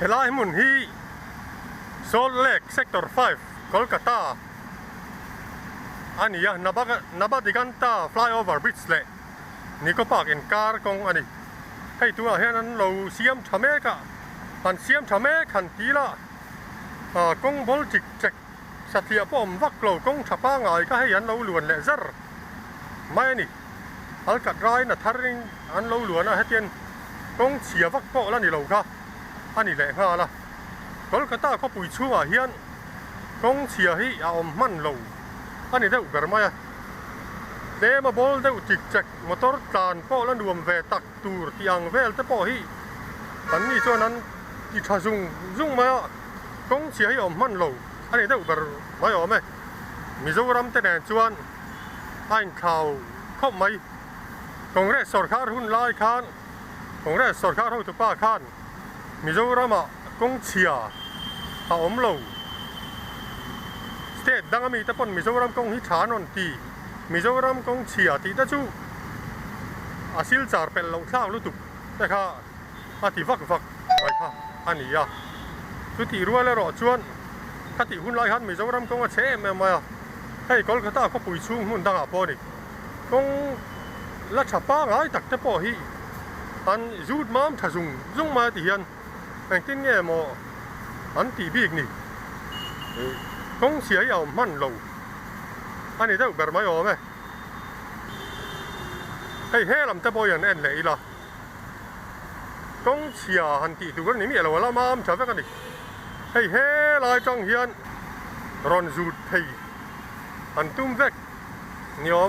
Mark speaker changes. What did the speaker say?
Speaker 1: Helai hmun hi Salt Lake Sector 5, Kolkata a ni a, Nabadiganta Flyover Bridge leh Nico Park inkar kawng a ni. Hei tunah hian an lo siam tha mek a, an siam tha mek han ti la, kawng ball chik chek satliah pawh awm vak lo, kawng tha pangngai kha hei an lo luan leh zar mai a ni. Alkat rain a tharin an lo luan a, hetiang kawng chhia vak pawh la ni lo kha a ni leh nghal a. Kolkata khawpui chhungah hian kawng chhia hi a awm hman lo a ni deuh ber mai a. Tlem a bawl deuh chik chek motor tlan pawh la nuam ve tak tur tih ang vel te pawh hi an ni chuan an ti tha zung zung mai a, kawng chhia hi a awm hman lo a ni deuh ber mai awm e. Mizoram te nen chuan a inthlau khawp mai. Congress sorkar hun lai khan Congress sorkar hotupa khan Mizoramah kawng chhia a awm lo. State danga mite pawn Mizoram kawng hi tha an rawn ti. Mizoram kawng chhia tih te chu a silchar pelh loh thlak lutuk te kha a ti vak vak mai kha a ni a. Chutih rual erawh chuan khatih hun lai khan Mizoram kawng a chhe em em mai a. Hei Kolkata khawpui chhung hmun dangah pawh a ni. Kawng la tha pangai tak te pawh hi an zut mam tha zung zung mai a ti hian engtin nge maw an tih bik ni. Kawng chhia hi a awm hman lo a ni deuh ber mai awm e. Hei he lam te pawh hi an en leh ila kawng chhia han tih tur a ni miah lo a la mam tha vek a ni. Hei he lai tang hian rawn zut thei an tum vek. Ni awm.